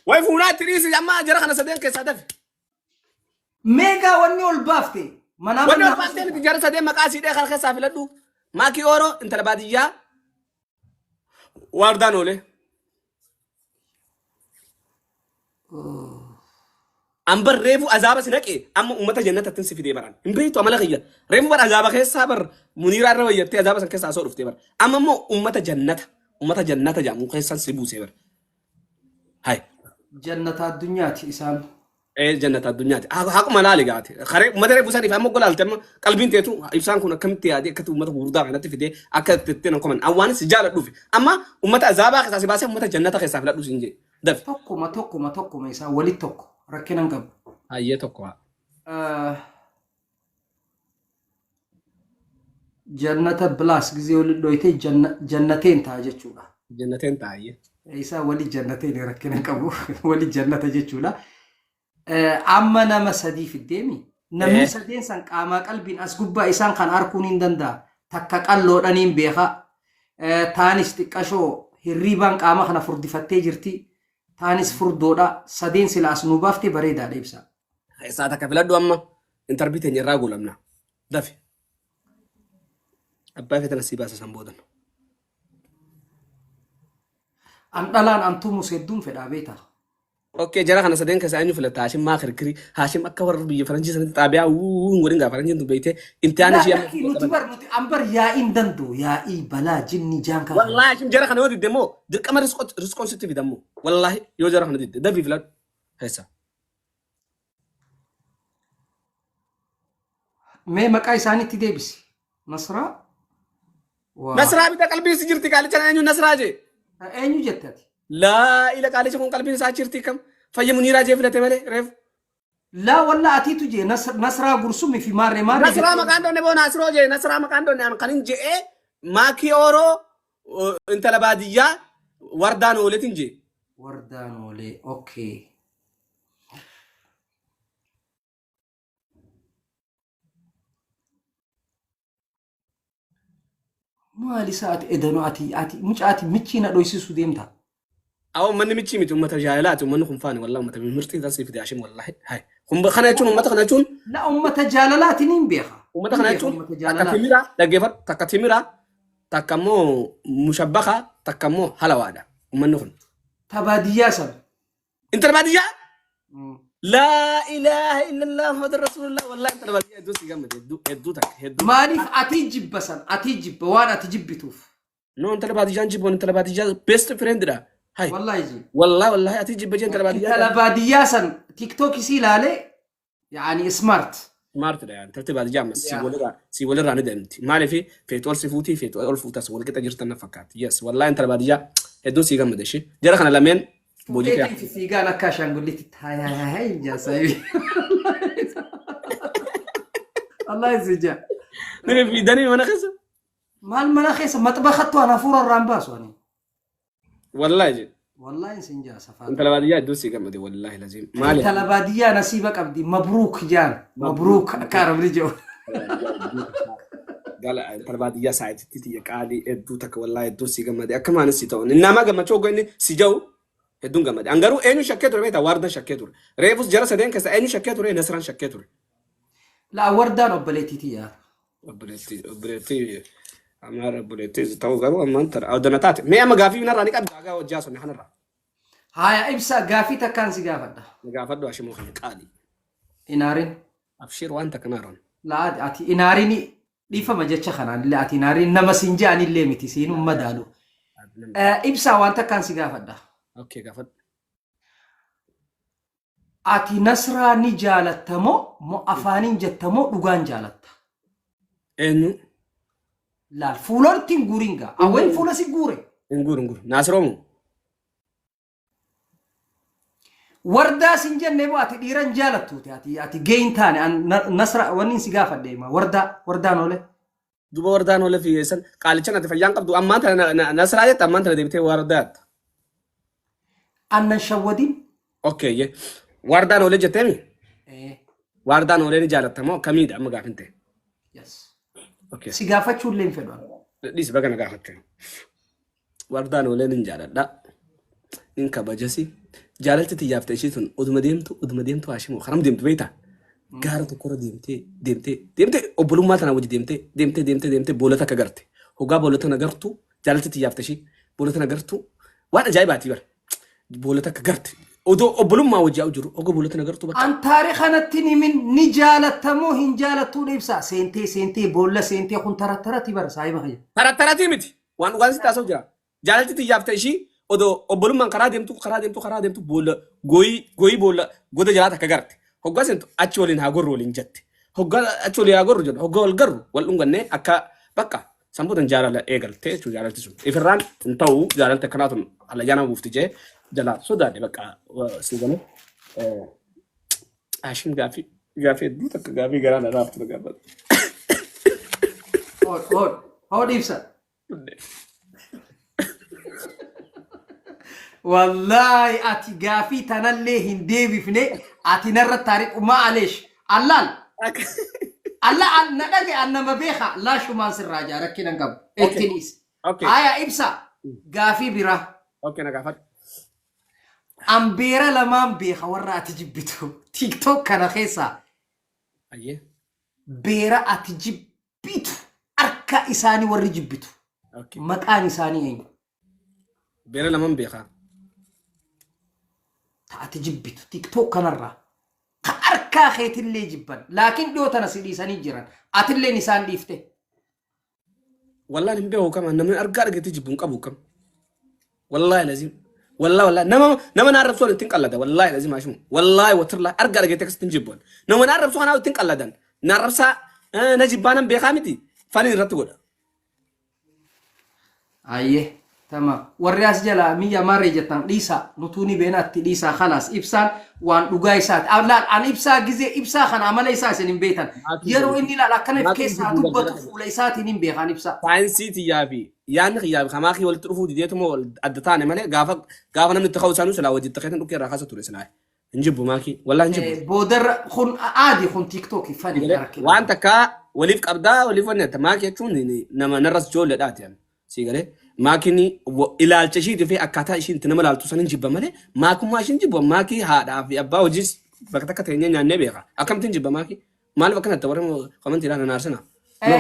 S2: Wayi fuunaa itti dhiisi amma jara kana sadeen keessaa dafi.
S1: Meegaa wanni ol baafte manaa
S2: Wanni ol
S1: mannaa
S2: baaftee miti jara sadeen maqaa siidhee kana keessaa filadhu. Maakii Ooroo intala baadiyyaa waardaan oolee. An bar reefu azaaba si naqe amma uummata jannatatti si fidee baran. Hin beektu amala kiyya. Reefu bar azaaba keessaa bar muniiraa irra wayyattee azaaba san keessaa osoo dhuftee bar. Amma immoo uummata jannata uummata jannata jedhamu keessan si buusee bar. Hay.
S1: Jannata addunyaati isaan.
S2: Ee jannata addunyaati. Haquma laali gaate. Karee uummata reefu saniif amma golaalte amma qalbiin teetu ibsaan kun akkamitti yaadee akkatti uummata gurguddaa kanatti fidee akka itti ittiin hin koman. Awwaanis si jaaladhuufi. Amma uummata azaabaa keessaa si baasee uummata jannata keessaa filadhu siin jee. Dafi.
S1: Tokkuma tokkuma tokkuma isaan walitti tokko rakkina hin qabu.
S2: Hayyee tokko haa.
S1: Jannata bilaas gizee walitti dhoytee jannateen ta'a jechuudha.
S2: Jannateen ta'a hayyee.
S1: Isaa wali jannateen rakkina hin qabu wali jannata jechuudha. Amma nama sadii fiddeemi. Namni sadeen san qaamaa qalbiin as gubbaa isaan kan arkuun hin danda'a. Takka qalloodhaniin beeka. Taanis xiqqashoo hirriibaan qaama kana furdifattee jirti. Taanis furdoodha. Sadeen sila as nuu baafte bareedaadha ibsa.
S2: Isaa takka filadhu amma intarbii teenya irraa goolabna. Dafi. Abbaa feetana sii baasa san boodan.
S1: An dhalaan an tumus hedduun fedhaa beektaa.
S2: Okay, jara kana sadeen keessaa eenyu filatta? Haashim maa kirkiri? Haashim akka warra biyya faranjii sanitti xaabiyaa wuu hin godhin gaa faranjiin tun beektee imtihaana
S1: Laa
S2: ishii amma
S1: lakkii nuti bar nuti an bar yaa'iin danda'u yaa'ii balaa jinni jaankaa kana.
S2: Wallaahi Haashim jara kana yoo didde immoo dirqama riskoon sitti fida immoo. Wallaahi yoo jara kana didde dafii filadhu. Keessa.
S1: Mee maqaa isaaniitti deebisi. Nasraa. Waa.
S2: Nasraa bita qalbiin si jirti qaalicha eenyu Nasraa jee.
S1: Eenyu jette ati?
S2: Laa ila qaalicha kun qalbiin isaa jirti kam fayya muniiraa jee filate malee reefu.
S1: Laa walla atiitu jee Nasraa Gursumii fi maarree maarree
S2: Nasraa
S1: jettee.
S2: maqaan doonne boo Nasroo jee Nasraa maqaan doonne an kanin je'ee maakii ooroo intala baadiyyaa wardaan ooletin jee.
S1: Wardaan oolee okay. Maali isaa ati edanu ati ati mucaa ati michii na dhoysisuu deemta.
S2: Awo ummanni michii miti ummata jaalalaati ummanni kun faani wallahi ummata mirxii tan siif daashim wallahi hay kun kana jechuun ummata kana jechuun
S1: La ummata jaalalaati niin beeka.
S2: ummata
S1: Niin
S2: kana
S1: beeka
S2: jechuun
S1: ummata
S2: takka
S1: jaalalaati.
S2: timira dhaggeeffadhu takka timira takka immoo mushabbaka takka immoo halawaadha ummanni kun
S1: Ta baadiyyaa san.
S2: Intala baadiyyaa? Laa ilaaha illallah Muhammad Rasulullah. Wallahi intala baadiyyaa hedduu si gammade hedduu hedduu takka hedduu.
S1: Maaliif atii jibba san atii jibba waan ati jibbituuf.
S2: No intala baadiyyaan jibboon intala baadiyyaa best friend dha. Hay.
S1: Wallahi ji.
S2: Wallahi wallahi atii jibba jee intala baadiyyaa.
S1: Intala baadiyyaa san tiktok isii ilaalee Yaani smart.
S2: Smart dha intalti baadiyyaa ammas si
S1: Yaa.
S2: walirraa si walirraa ni deemti. Maaliif feetu ol si fuutii feetu ol fuutas wal qixa jirtan na fakkaatti. Yes wallahi intala baadiyyaa hedduun sii gammade ishee. Jara kana lameen boojii
S1: Fuudheetiin
S2: kee.
S1: fiigaan akka ashaangulliitti hayi jaasayi. Wallahi si jaa.
S2: Ni fiidanii mana keessa.
S1: Maal mana keessa maxbaxattu an hafuura irraan baasu ani.
S2: Wallahi jedhe.
S1: Wallahi sin jaa safaa.
S2: Intala baadiyyaa hedduun sii gammade wallahi laziim. Maaliif?
S1: Intala baadiyyaa nasiiba qabdi. Mabruuk jaan. Mabruuk akka arabni jedhu.
S2: Gala intala baadiyyaa saayititti tiyya qaalii hedduu takka wallahi hedduun sii gammade akka maanis si ta'u. Nama gammachuu hoggaa inni si ja'u hedduun gammade. An garuu eenyu shakkee ture beektaa waardan shakkee ture. Reefus jara sadeen keessa eenyu shakkee ture Nasraan shakkee ture.
S1: Laa wardaan obboleettii tiyyaa.
S2: Obboleettii obboleettii amaara obboleettii ta'uu garuu ammaan tana odana taate. Mee amma gaafii narraa ni qabda hagaa hojjaa sun kanarraa.
S1: Haya ibsa gaafii takkaan si gaafadha.
S2: Na gaafadhu Ashimoo kana qaali.
S1: Inaarin.
S2: Abshiir waan takka naaroon.
S1: Laa ati inaarin dhiifama jecha kanaan illee ati inaarin nama siin je'an illee miti siin madaalu. Ibsaa waan takkaan si gaafadha.
S2: Okay gaafadhu.
S1: Ati Nasraa ni jaalatta moo moo afaaniin jetta moo dhugaan jaalatta?
S2: Eenyu?
S1: Laal fuulatti hin guurin gaa. Awween fuula si guure.
S2: Hin guuru hin guuru. Naasiroo moo?
S1: Wardaa sin jenne moo ati dhiira hin jaalattuuti ati ati gee hin taane an Nasra wanni si gaafadhe hima wardaa wardaan oole.
S2: Duba wardaan oole fi san qaalichan ati fayyaan qabdu ammaan tana Nasraa jetta ammaan tana deebitee wardaa jetta.
S1: Annan shawwadin.
S2: Okay ye. Wardaan oolee jetteemi?
S1: Eh,
S2: Wardaan oolee ni jaalatta moo akkamiidha amma gaafin ta'e?
S1: yes.
S2: Okay.
S1: Si gaafachuu illee hin fedhu. ani.
S2: Dhiisi baga na gaafatte. Wardaan oolee nin jaaladha. Nin kabajasi. Jaalalti tiyyaaf ta'e ishii tun oduma deemtu oduma deemtu Haashimoo karam deemtu beektaa? Gaara tokkorra deemtee deemtee deemtee obbolummaa tana wajji deemtee deemtee deemtee deemtee boolla takka garte. Hoggaa boolla tana gartu jaalalti tiyyaaf ta'e ishii boolla tana gartu waan ajaa'ibaati bara. Boolla takka garte. Odoo obbolummaa wajji yaa'u jiru ogoo boolla tana gartu bakka.
S1: An taariika natti hin himin ni jaalattamoo hin jaalattuu ibsa. Seentee seentee boolla seentee kun tara taratti bara saahiba kiyya.
S2: Tara taratii miti. Waan dhugaan sitti haasa'u jira. Jaalalti tiyyaaf ta'e ishii odoo obbolummaan karaa deemtu karaa deemtu karaa deemtu boolla gooyii gooyii boolla goda jalaa takka garte. Hoggaa seentu achi waliin haa gorru waliin jette. Hoggaa achi waliin haa gorru jedhu hoggaa wal garru wal dhungannee akka bakka sanbootan jaalala eegalte jechuudha jaalalti sun. Ifirraan hin ta'u jaalalti akkanaa tun hallayyaa nama buufti jee jalaa sodaadhe bakka si galee. Haashim gaafii gaafii hedduu takka gaafii garaa na raaftu na gaafate.
S1: Hood hood hood ibsa. Wallaahi ati gaafii tanallee hin deebifne ati narra taariqu maaleesh allaal alla na dhage an nama beeka laashumaan sirraa jaa rakkina hin qabu
S2: Okay.
S1: ittiniis.
S2: Okay.
S1: Haya ibsa gaafii biraa.
S2: Okay na gaafadhu.
S1: An beera lamaan beeka warra ati jibbitu TikTok kana keessaa
S2: Ayyee.
S1: beera ati jibbitu harka isaanii warri jibbitu
S2: Okay.
S1: maqaan isaanii eenyu?
S2: Beera lamaan beekaa.
S1: Ta ati jibbitu TikTok kanarraa ka harkaa keetillee jibban laakiin dhiyoo tana si dhiisanii jiran atilleen isaan dhiifte.
S2: Wallaan hin beeku kama namni argaa argetti jibbu hin qabu kam. Wallaahi lazim. Wallaahi wallaahi nama nama na arrabsu ittiin qallada wallaahi lazim haashimu. Wallaahi watirlaa argaa argetti akkasitti hin jibban. Nama na arrabsu kanaa ittiin qalladan. Na arrabsaa na jibbaa nan beekaa miti faniin irratti godha.
S1: Ayyee tamam warri as jala miyya maarree jettan dhiisaa nutuu ni beenaatti dhiisaa khalaas ibsaan waan dhugaa isaati. Laal an ibsaa gizee ibsaa kana amala isaa isin hin beektan. Yeroo inni laal akkana if keessaa dubbatu fuula isaatiin hin beekan ibsaa.
S2: Saayinsii tiyyaa fi yaadni kiyyaa fi kamaa kiyya walitti dhufuu dideetuma wal adda taane malee gaafa gaafa namni itti ka'u isaanuu silaa wajji itti keetan dhukkee irraa kaasa ture silaa. Hin jibbu maakii wallaahi hin jibbu.
S1: Boodarra kun aadi kun tiiktookii fani rakkina.
S2: Waan takka waliif qabdaa waliif wanni atta maakii jechuun nama narras ijoolleedhaati. Sii galee maakiin ilaalcha ishiitii fi akkaataa ishiin itti nama ilaaltu san hin jibba malee maakummaa ishiin jibbu maakii haadhaa fi abbaa hojiis bakka takka teenyee nyaannee beeka. Akkamittiin jibba maakii? Maaliif akkanatti warri komantiidhaan na aarsina?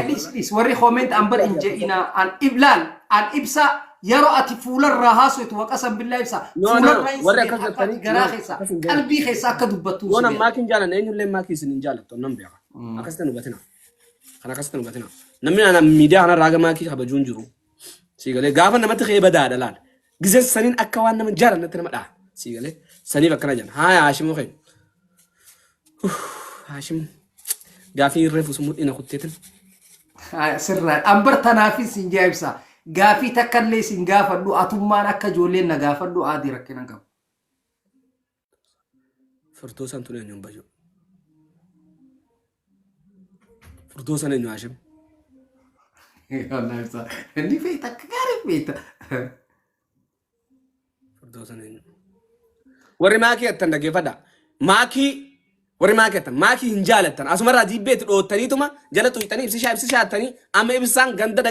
S1: Dhis dhis warri comment an bar hin je'ina an iblaal an ibsa yeroo ati fuularraa haasoftu waqasan billaa ibsa
S2: No, no,
S1: fuularraa hin
S2: warri
S1: si
S2: akkas
S1: beeka akka ati
S2: jettanii
S1: garaa
S2: no,
S1: keessa
S2: akkas hin jedhan.
S1: qalbii keessa akka dubbattu
S2: Yoo
S1: si
S2: nam
S1: beeka.
S2: maakiin jaalanne eenyullee maakii isin hin jaalattu nan beeka. Akkasitti nu hubatina. Kan akkasitti nu hubatina. Namni ana miidiyaa kanarraa haga maakii kabajuu hin jiru. Sii galee gaafa namatti ka'ee badaadha laal. Gizeen saniin akka waan nama jaalannetti nama dhaha. Sii galee saniif akkana jedhan. Haaya Haashimoo keenya. Haashim gaafii reefu sun mudhii na kutteetin.
S1: Sirraa ambar tanaafis sin jaa'ibsa. Gaafii takka illee sin gaafadhu, atummaan akka ijoolleen na gaafadhu, aadii rakkina qabu.
S2: Furdoosaan tun eenyuun bayyoo? Furdoosaan eenyu, Haashim?
S1: Wallahi ibsa. Inni feeta, akka gaarii feeta.
S2: Furdoosaan eenyu? Warri maakii attan dhaggeeffadha. Maakii warri maakii attan maakii hin jaalattan. Asumarraa diibbeetti dhoottaniituma jala xuyxanii ibsishaa ibsishaa attanii. Amma ibsaan ganda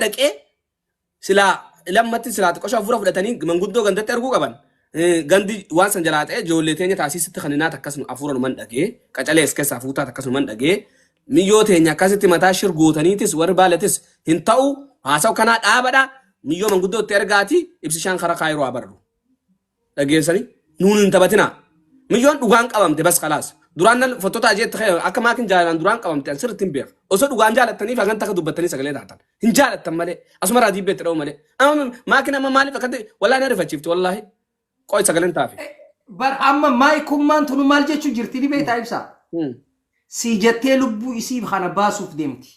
S2: dhaqee silaa lammatti silaa xiqqoo hafuura fudhatanii manguddoo gandatti arguu qaban. Gandi waan san jalaa ta'e ijoollee teenya taasisitti kan inaat akkasuma hafuura numan dhagee qacalee as keessaa fuutaat akkasuman dhagee miyyoo teenya akkasitti mataa shir gootaniitis warri baalatis hin ta'u, haasawu kanaa dhaabadha, miyyoo manguddoo itti ergaati, ibsishaan karaa kaayiroo haa barru. Dhageessanii nuun hin taphatinaa. Miyyoon dhugaan qabamte bas kalaas. Duraan nan fottota ajeetti ka'e akka maakin jaalalaan duraan qabamte an sirriitti hin beeku. Osoo dhugaan jaalattaniif hagan takka dubbattanii sagalee taatan. Hin jaalattan malee. Asuma irraa diibbeetti dha'u malee. Amma maakin amma maaliif akkatti wallaahi na rifachiifti wallaahi. Qo'i sagaleen taafi.
S1: Bar amma maayikummaan tunu maal jechuu jirti ni beektaa, ibsa? Sii jettee lubbuu isii kana baasuuf deemti.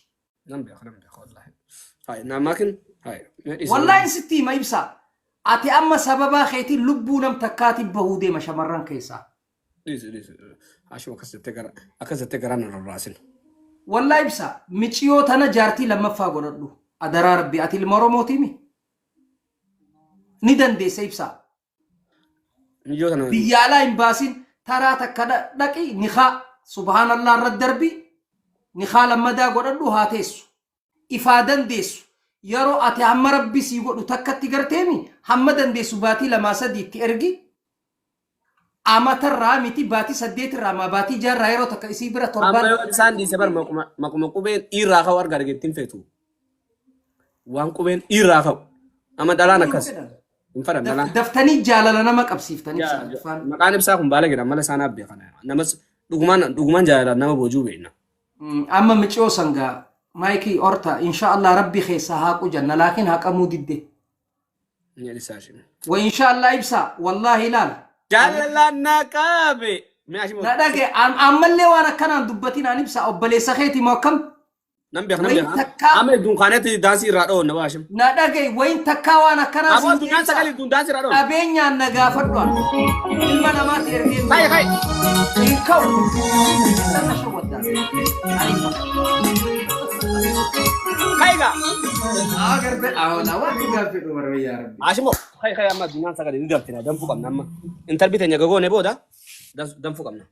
S2: Nan beeka, nan beeka wallaahi. Hayi naa maakin hayi mee dhiisi.
S1: Wallaahi sitti hima, ibsa. Ati amma sababaa keetiin lubbuu nam takkaatiin bahuu deema shamarran keessaa.
S2: Dhiisi, dhiisi. Hashim akkas jettee garaa na rarraasin.
S1: Wallaahi ibsa, miciyoo tana jaartii lammaffaa godhadhu. Adaraa Rabbi, ati ilma Oromootiimi? Ni dandeessa, ibsa.
S2: Miyyoo tana.
S1: Biyya alaa hin baasin, taraa takka dhaqi, nikaa subhaanallah irra darbi, nikaa lammadaa godhadhu, haa teessu. Ifaa dandeessu. Yeroo ati hamma Rabbi sii godhu takkatti garteemi hamma dandeessu baatii lamaa sadii itti ergi. Amatarraa miti, baatii 8rraa maa baatii 6rraa yeroo takka isii bira
S2: Amma
S1: torbaan.
S2: yoo isaan dhiise bar maquma qubeen dhiirraa ka'u arga argeettiin feetu. Waan qubeen dhiirraa ka'u. Amma dhalaan akkas. Hin fedhan dhalaan.
S1: Daftanii jaalala nama qabsiiftanii ibsa.
S2: Maqaan ibsaa kun baala jedhama mala isaan abbee kana. Namas dhugumaan dhugumaan jaalalaan nama boojuu beekna.
S1: Amma miciyoo sangaa maayikii orta insha Allah Rabbi keessaa haaqu janna, laakiin haqamuu didde.
S2: Ni dhisaa isheen.
S1: Wa insha Allah, ibsa, wallahi ilaal.
S2: Jaalalaan na qabe. Mee ashimo.
S1: Na dhage, ammallee waan akkanaan dubbatin aan ibsa, obboleessa keeti moo akkam?
S2: Nan beeka, nan
S1: Wayin
S2: beeka.
S1: takkaa
S2: Amma dunkaanetti daansii irraa dhoonna waa ashim.
S1: Na dhage, wayin takkaa waan akkanaa
S2: Aboo
S1: siin
S2: addunyaan
S1: ibsa.
S2: sagalii tun daansii irraa dhoonna.
S1: Qabeenyaan na gaafadhu an. Ilma namaatti ergee
S2: Kai kai.
S1: hin ka'u. Sana shawwaddaa. Ariifa.
S2: Kai gaa.
S1: Agarte awla waan gaafii dhumarra yaa Rabbi.
S2: Ashimo kai kai, amma addunyaan sagalii ni danfina, danfuu qabna amma. Intalbi teenya gagoone booda danfuu qabna.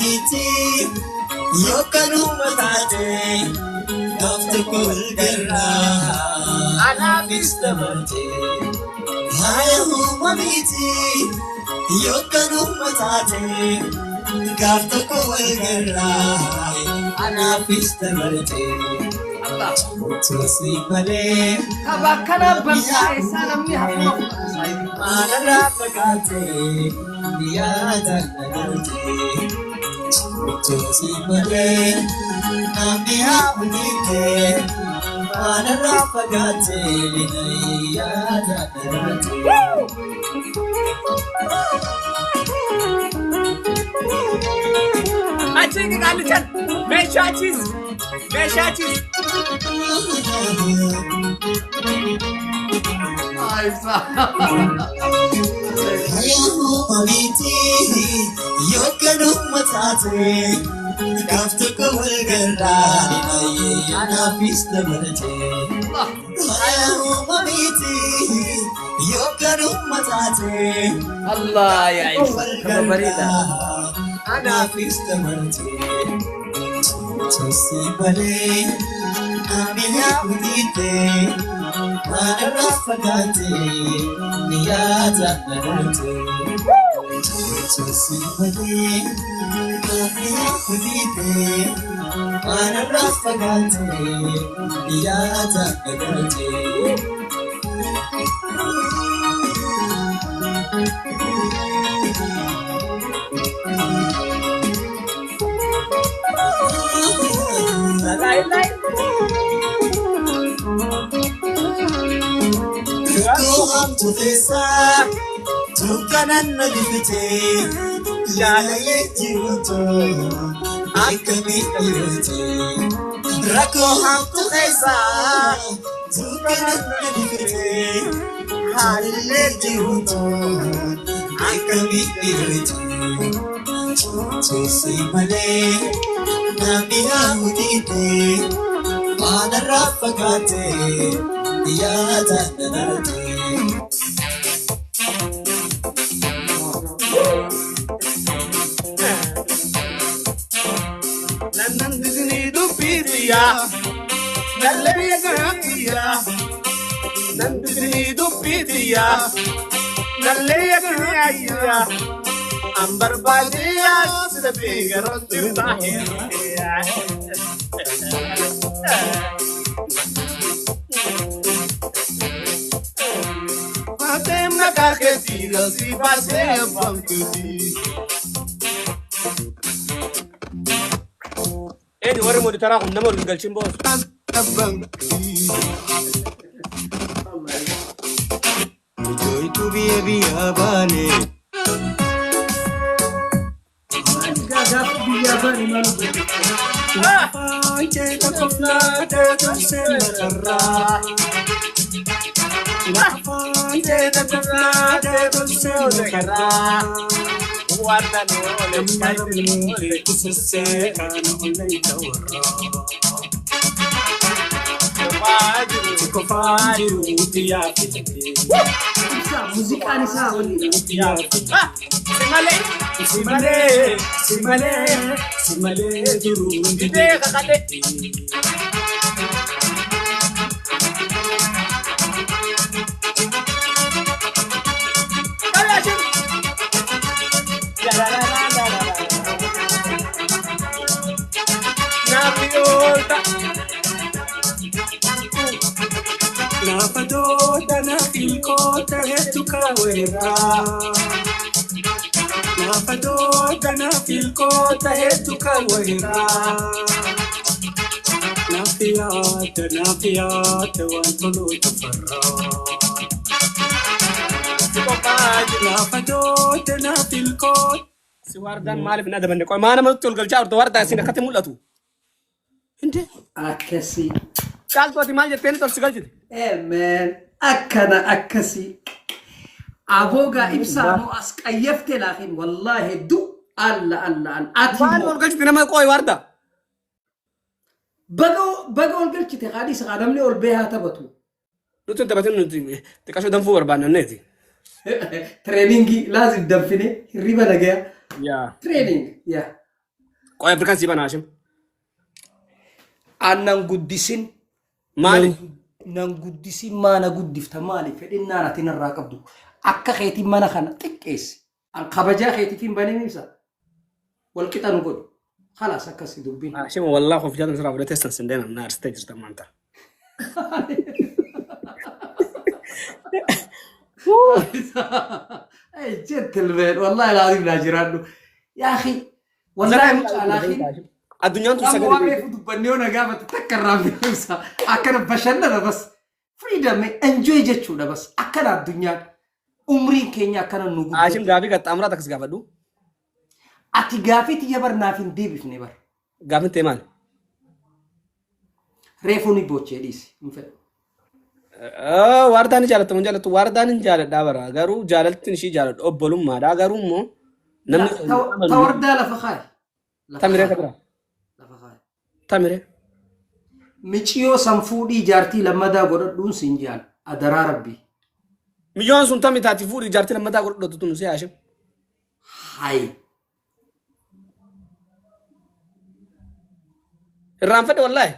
S3: Miti yookanuma taate gaaf tokko wal garraa anaafis dabarte. Haayahuma miti yookanuma taate gaaf tokko wal garraa anaafis dabarte.
S1: Allah.
S3: Tosi malee
S1: Kaba akkanaa bantaa eessaa namni hafuura fudhatu saayibii.
S3: Maalarraa fagaate yaada nagarte. Tosi malee namni haamute maalarraa fagaate yaada nagarte.
S2: Achi qaallichan meeshaa achis meeshaa achis.
S1: Ibsa.
S3: Hayyama miti yookanuma taate gaaf tokko wal garraa anaafis dabarte. Hayyama miti yookanuma taate
S1: Allah yaa ibsa. Kaba bareeda.
S3: anaafis dabarte. Tosi malee namni haamute maalarraa fagaate ni yaada nagarte. Tosi malee namni haamute maalarraa fagaate ni yaada nagarte.
S2: Lai lai.
S3: Rakkoo hamtu keessaa Dukkanaan na bifitee jaalallee jiruutu akkamiin dhiirotee rakkoo hamtu keessaa dukkanaan na bifitee haalillee jiruutu akkamiin dhiirotee tuusi malee namni haa hudhiitee maanarraa fagaatee yaadaan na dhaltee.
S2: Nannan dizinii dubbiitiyaa. Nallee gaatiyaa. Nan dizinii dubbiitiyaa. Nallee gaatiyaa. An barbaadiyaa sida beekaroon jirtaa. Baatee maqaa keetii galsii baasee abbaan keetii. Eenyu warri mooditaraa kun nama waliin galchin boosu.
S3: Ijooltu biyya biyyaa baane.
S1: Gaafa biyyaa baane maal godhu? Ibsaa muuziqaan isaa waliin.
S2: Didee kakadhe. Namni oolta.
S4: Naafatoota naaf ilkoota hedduu kaawweerraa. Naafatoota naaf ilkoota hedduu kaawweerraa. Naaf yaada naaf yaada waan toloota farraa. Naafatoota naaf ilkoota.
S2: Si wardaan maaliif hin adabanne? Qoy maa namatti ol galchaa jirtu wardaa isin akkatti mul'atu. Hinde.
S1: Akkasii.
S2: Caaltu ati maal jettee ol si galchite?
S1: Amen. Akkana akkasii. Aboogaa ibsaa moo as qayyafte laakiin wallaahi hedduu alla alla alla. Ati
S2: Maal
S1: immoo
S2: ol galchite nama qoy warda?
S1: baga baga ol galchite haadhi isaa namni ol bee haa taphatu.
S2: Nuti hin taphatin nuti xiqqashoo danfuu barbaannanneeti.
S1: Training laazim danfine hirriba nagaya.
S2: Yaa.
S1: Training yaa.
S2: Qoy Afrikaan sii bana Hashim.
S1: Aannan guddisin.
S2: Maali?
S1: Nan guddisin maana guddifta maali fedhinnaan ati narraa qabdu akka keetiin mana kana xiqqeessi. An kabajaa keetiif hin banee ibsa. Wal qixa nu godhu. Khalaas akkasi dubbiin.
S2: Hashim wallahi of jaalatan sirraa fudhatee san sindeen na arsitee jirta maanta.
S1: Hey, gentleman, wallahi العظيم لا jiraadhu. Yaa akhi, wallahi mucaa laakiin
S2: Addunyaan tun
S1: amma waan
S2: sagalee
S1: reefu dubbannee yoo na gaafate takka irraa ibsa. Akkana bashannana bas. Freedom enjoy jechuudha bas. Akkana addunyaan umriin keenya akkana nu
S2: Hashim
S1: guddate.
S2: gaafii qaxxaamuraa takkas gaafadhu.
S1: Ati gaafii tiyya bar naaf hin deebifne bar.
S2: Gaafiin ta'e maali?
S1: Reefuu ni boochee dhiisi. Hin fedhu.
S2: Waardaan ni jaalattamu hin jaalattu. Waardaan hin jaaladhaa bara. Garuu jaalaltiin ishii jaaladhu obbolummaadha. Garuu immoo namni
S1: Ta wardaa lafa kaayi. Lafa
S2: tamiree
S1: kaayi.
S2: tabira.
S1: Lafa kaayi.
S2: Tamiree.
S1: Miciyoo san fuudhii jaartii lammadaa godhadhuun siin jaan adaraa rabbii.
S2: Miyyoon sun tami taati fuudhii jaartii lammataa godhadhu tun si Hashim.
S1: Hayi.
S2: Irraanfadhe wallaahi.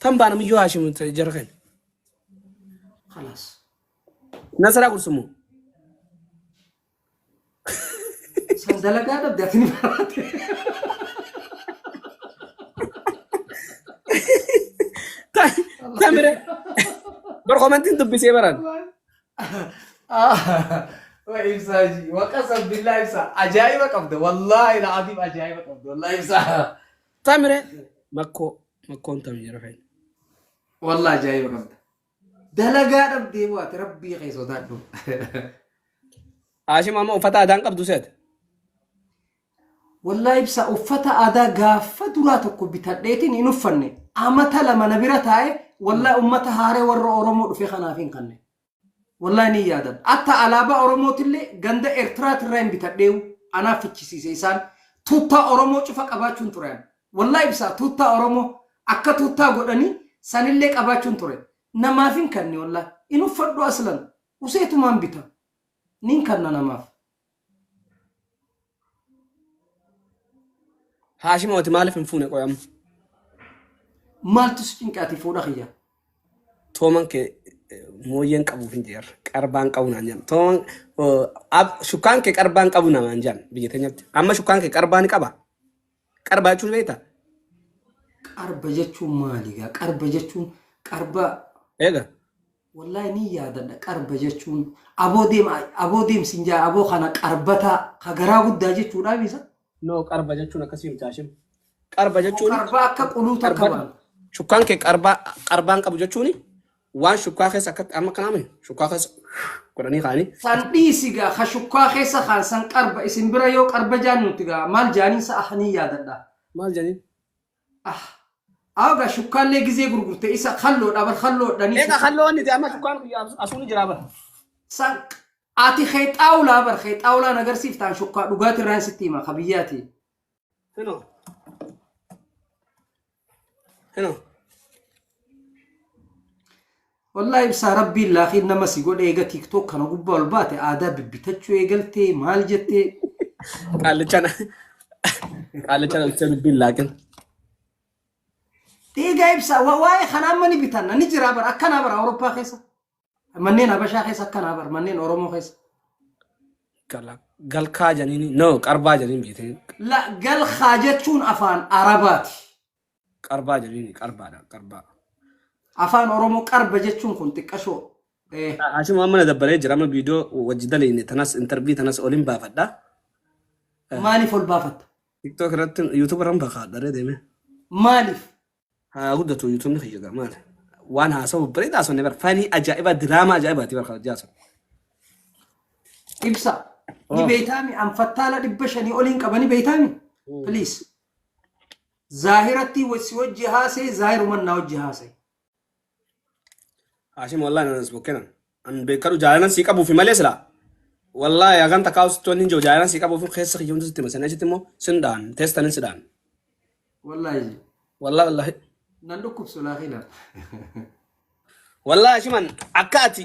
S2: Tan baana miyyoo Hashim jara keenya.
S1: Khalaas.
S2: Nasaraa gursumu.
S1: San dalagaa dhabde ati ni baraate.
S2: Tamiree. Bar komentiin dubbisee baran.
S1: Wa ibsaa ji waqasam billaa ibsaa ajaa'iba qabda wallaahi la'aziim ajaa'iba qabda wallaahi ibsaa.
S2: Tamiree. Makkoo. Makkoon tami jara keenya.
S1: Wallaahi ajaa'iba qabda. Dalagaa dhabdee waati rabbii kee sodaadhu.
S2: Haashim amma uffata aadaa hin qabdu seete.
S1: Wallahi ibsa uffata aadaa gaafa duraa tokko bitadheetiin hin uffanne. Amata 2 na bira taa'e wallahi ummata haaree warra Oromoo dhufe kanaaf hin kanne. Wallahi ni yaadan. Atta alaabaa Oromootillee ganda Eertiraatirraa hin bitadheewu anaaf fichisiise isaan. Tuuttaa Oromoo cufa qabaachuun ture an. Wallahi ibsaa tuuttaa Oromoo akka tuuttaa godhanii sanillee qabaachuun ture. Namaaf hin kanne wallahi. Hin uffadhu aslan. Useetumaan bita. Nin kanna namaaf.
S2: Haashim ati maaliif hin fuune qoy amma?
S1: Maaltu si cinqe ati fuudha kiyya?
S2: Tooman kee mooyyeen qabuuf hin jeerra. Qarbaan qabu naan jedhan. Tooman shukkaan kee qarbaan qabu namaan jedhan biyya teenyatti. Amma shukkaan kee qarbaa ni qaba. Qarbaa jechuun beektaa?
S1: Qarba jechuun maali gaa? Qarba jechuun qarba
S2: Eega.
S1: Wallahi ni yaadadha qarba jechuun aboo deem aboo deem sin jaa aboo kana qarbataa ka garaa guddaa jechuudha misa.
S2: No qarba jechuun akkasii miti Haashim. Qarba jechuun
S1: Qarba akka quluu takka
S2: qarba
S1: baan.
S2: shukkaan kee qarbaa qarbaan qabu jechuun waan shukkaa keessa akkatti amma kanaame shukkaa keessa godhanii kaanii.
S1: San dhiisi gaa ka shukkaa keessa kaan san qarba isin bira yoo qarba jaan nuti gaa maal jaaniin sa'a ni yaadadha.
S2: Maal jedhaniin?
S1: Ah. Aaga shukkaallee gizee gurgurte isa kalloodha bar kalloodhanii
S2: Egaa kalloo inni ta'e amma shukkaan asuu ni jira bara.
S1: San ati kee xaawulaa bar kee xaawulaan agarsiiftaan shukkaa dhugaatirraan sitti hima ka biyyaati.
S2: Hinoo. Hinoo.
S1: Wallahi ibsaa rabbiin laakiin nama si godhe eega tiktok kana gubbaa ol baate aadaa bibbitachuu eegaltee maal jettee
S2: Qaallichaan qaallichaan olchee dubbiin laaqin.
S1: Eegaa ibsaa waa'ee kana amma ni bitanna ni jira bara akkanaa bara Awurooppaa keessa manneen Habashaa keessa akkanaa bara manneen Oromoo keessa.
S2: Galkaa janiini no qarbaa janiin biitee.
S1: La galkaa jechuun afaan Arabaati.
S2: Qarbaa jedhini qarbaadha qarbaa.
S1: Afaan Oromoo qarba jechuun kun xiqqashoo. Eh.
S2: Hashim amma na dabbalee jira amma viidiyoo wajji dalayne tanas intarvii tanas olin baafadha.
S1: Maaliif ol baafatta?
S2: TikTok irratti YouTube irran bakaadha deeme.
S1: Maaliif?
S2: Haa guddatu YouTube ni kiyya maali? Waan haasawu bareedaa haasofne bar fanii ajaa'ibaa diraamaa ajaa'ibaati bar kan haasawu.
S1: Ibsa. Ni
S2: Oh.
S1: beeytaami an fattaala 500 oliin qaba ni beeytaami? Please. Zaahiratti si wajji haasee zaahiruman naa wajji haasee.
S2: Haashim wallahi nan as bokkenan. An beekadhu jaalalan sii qabuufi malee silaa. Wallahi hagan takkaa sitti wanni hin jiru jaalalan sii qabuufi keessa kiyya hunda sitti hima. Sana achitti immoo sin dhaan teestanin si dhaan.
S1: Wallahi.
S2: Wallahi wallahi.
S1: Nan dhukkubsu laakiin.
S2: Wallahi Haashiman akka ati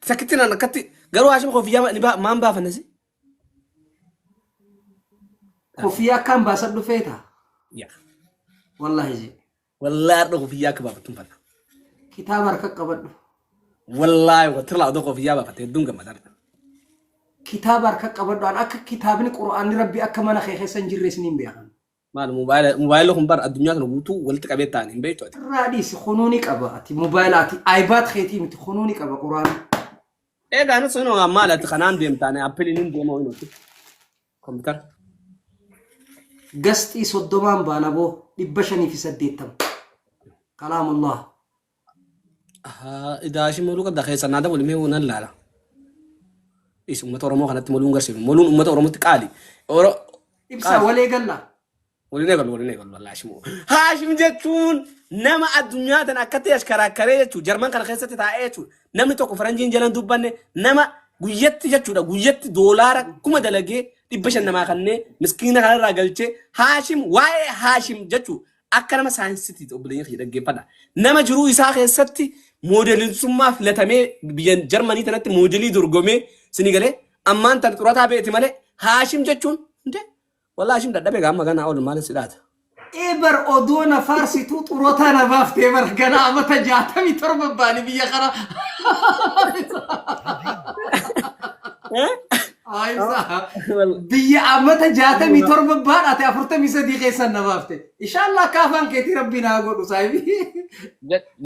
S2: sakkitti nan akkatti garuu Haashim koofiyyaa ni maan baafanne si?
S1: Koffiyyaa akkaan baasadhu feeta.
S2: Yaa.
S1: Wallahi jee.
S2: Wallahi har'a koffiyyaa akka baafattu hin fadha.
S1: Kitaaba harka qabadhu.
S2: Wallahi watirlaa odoo koffiyyaa baafatte hedduun gammada.
S1: Kitaaba harka qabadhu. An akka kitaabni Qur'aanni Rabbi akka mana kee keessa hin jirre isiniin beekan.
S2: Maal moobaayilli kun bar addunyaa kana guutuu walitti qabee ta'an hin beektu ati.
S1: Irraa dhiisi kunuu ni qaba ati moobaayila ati iPad keetii miti kunuu ni qaba Qur'aana.
S2: Egaa anis inoo maal ati kanaan deemtaan appiliin hin deema inoo kompiitara.
S1: Gasxii 30n baana boo 580. Kalaamullah.
S2: Idaashii moluu qabda keessa naa dabali mee nan laala. Is uummata Oromoo kanatti moluun garsiifnu. Moluun uummata Oromootti qaali.
S1: Ibsaa walee galla.
S2: Waliin eegalu waliin eegalu wallahi Haashim. Haashim jechuun nama addunyaa tana akkatti ashkaraakkaree jechuudha. Jarman kana keessatti taa'ee jechuudha. Namni tokko faranjiin jalan dubbanne nama guyyatti jechuudha. Guyyatti doolaara 1000 dalagee 500 namaa kannee miskiina kanarraa galchee Haashim waa'ee Haashim jechuudha. Akka nama saayinsiitiiti obboleeyyan kiyya dhaggeeffadha. Nama jiruu isaa keessatti moodelisummaa filatamee biyya Jarmanii tanatti moodelii dorgomee sini galee ammaan tan xurataa beeti malee Haashim jechuun hundee Wallah Hashim dadhabe gaama ganaa ol maalin si dhaata.
S1: Ee bar odoo na faarsituu xurotaa na baaftee bar ganaa amata 67 baani biyya kana. Ibsa. Biyya amata 67 baan ati 43 keessan na baafte. Inshallah akka afaan keetii rabbiin haa godhu saahibi.